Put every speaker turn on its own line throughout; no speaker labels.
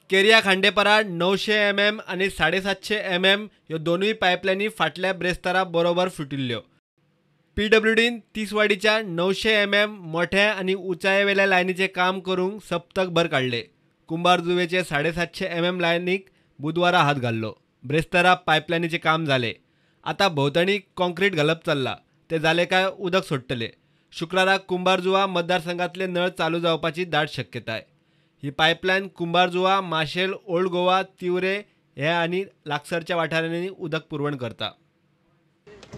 केरिया खांडेपरा 900 mm आनी 750 mm ह्यो दोनूय पायपलायनी फाटल्या ब्रेस्तारा बरोबर फुटिल्ल्यो. पीडब्ल्यूडीन तिसवाडीच्या 900 mm मोठ्या आनी उंचायेवेल्या लायनीचें काम करूंक सप्तकभर काडले. कुंभारजुवेचे 750 mm लायनीक बुधवारा हात घाल्लो. ब्रेस्तारा पायपलायनीचें काम जालें. आतां भोंवतणी कॉन्क्रीट घालप चल्लां. तें जालें काय उदक सोडटले. शुक्राराक कुंभारजुवा मतदारसंघातले नळ चालू जावपाची दाट शक्यताय. ही पायपलायन कुंभारजुवा, माशेल, ओल्ड गोवा, तिवरे हे आनी लागसरच्या वाठारांनी उदक पुरवण करता.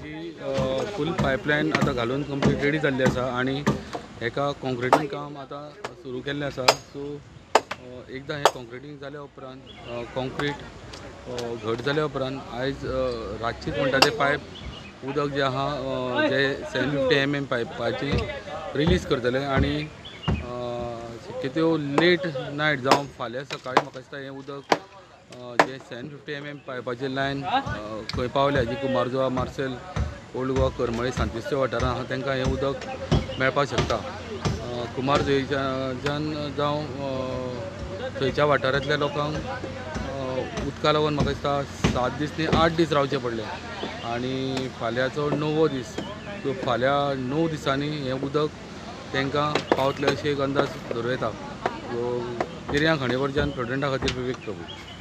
ही फूल पायपलायन आतां घालून कंप्लीट रेडी जाल्ली आसा आनी हेका कॉन्क्रिटींग काम आतां सुरू केल्लें आसा. सो एकदां हें कॉन्क्रिटींग जाल्या उपरांत कॉन्क्रीट घट जाल्या उपरांत आयज रातचीच म्हणटा ते पायप उदक जें आहा जे 750 mm पायपाची रिलीज करतले आनी शक्यतो लेट नायट जावं फाल्यां सकाळीं म्हाका दिसता हें उदक जे 750 mm पायपाची लायन खंय पावल्या जी कुंभारजुवा, मार्सेल, ओल्ड गोवा, करमळी, सांतिस्ते वाठारांत आहा तांकां हें उदक मेळपाक शकता. कुंभारजुवेच्यान जावं थंयच्या वाठारांतल्या लोकांक उदका लागून म्हाका दिसता 7 दीस न्ही 8 दीस रावचे पडले आनी फाल्यांचो 9वो दीस, सो फाल्यां 9 दिसांनी हें उदक तांकां पावतलें अशें एक अंदाज धरूं येता. सो गिर्यां खांडेपारच्यान प्रेसिडेंटा खातीर विवेक प्रभू.